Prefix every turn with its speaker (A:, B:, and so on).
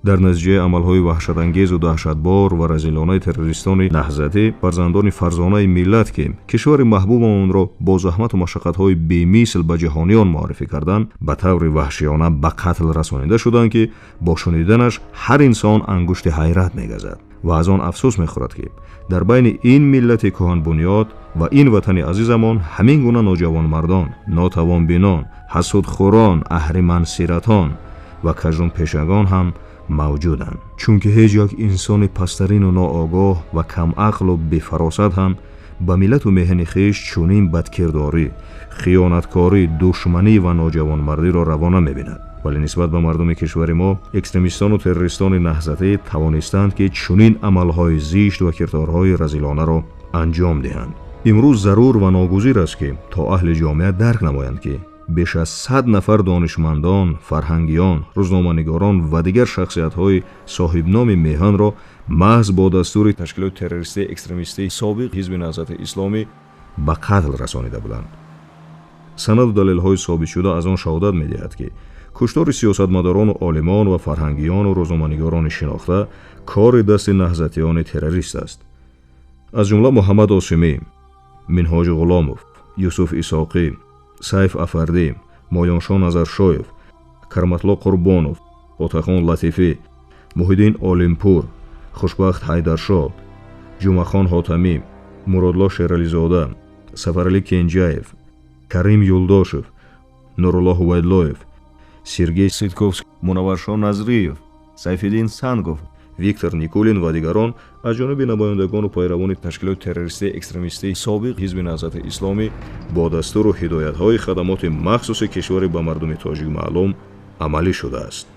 A: Дар натиҷаи амалҳои ваҳшатангезу даҳшатбор ва разилонаи террористони наҳзатӣ, фарзандони фарзонаи миллат, ки кишвари маҳбубамонро бо заҳмату машаққатҳои бемисл ба ҷаҳониён муаррифӣ карданд, ба таври ваҳшиёна ба қатл расонида шуданд, ки бо шуниданаш ҳар инсон ангушти ҳайрат мегазад ва аз он афсӯс мехӯрад, ки дар байни ин миллати кӯҳанбунёд ва ин ватани азизамон ҳамин гуна ноҷавонмардон, нотавонбинон, ҳасудхӯрон, аҳримансиратон ва кажрумпешагон ҳам мавҷуданд. Чунки ҳеҷ як инсони пасттарину ноогоҳ ва камақлу бефаросат ҳам ба миллату меҳани хеш чунин бадкирдорӣ, хиёнаткорӣ, душманӣ ва ноҷавонмардиро раво намебинад. Вале нисбат ба мардуми кишвари мо экстремистону террористони наҳзатӣ тавонистанд, ки чунин амалҳои зишт ва кирдорҳои разилонаро анҷом диҳанд. Имрӯз зарур ва ногузир аст, ки то аҳли ҷомеа дарк намоянд, ки беш аз 100 нафар донишмандон, фарҳангиён, рӯзноманигорон ва дигар шахсиятҳои соҳибноми меҳанро маҳз бо дастури ташкилоти террористии экстремистии собиқ Ҳизби Наҳзати Исломӣ ба қатл расонида буданд. Санаду далелҳои собитшуда аз он шаҳодат медиҳад, ки куштори сиёсатмадорону олимон ва фарҳангиёну рӯзноманигорони шинохта кори дасти наҳзатиёни террорист аст. Аз ҷумла Муҳаммад Осимӣ, Минҳоҷи Ғуломов, Юсуф Исоқӣ, Сайф Афардӣ, Моёншо Назаршоев, Карматло Қурбонов, Отахон Латифӣ, Муҳиддин Олимпур, Хушбахт Ҳайдаршо, Ҷумъахон Ҳотамӣ, Муродло Шерализода, Сафаралӣ Кенҷаев, Карим Юлдошев, Нурулло Ҳувайдлоев, Сергей Ситковский, Мунавваршо Назриев, Сайфиддин Сангов, Виктор Никулин ва дигарон аз ҷониби намояндагону пайравони ташкилоти террористии экстремистии собиқ Ҳизби Наҳзати Исломӣ бо дастуру ҳидоятҳои хадамоти махсуси кишвари ба мардуми тоҷик маълум амалӣ шудааст.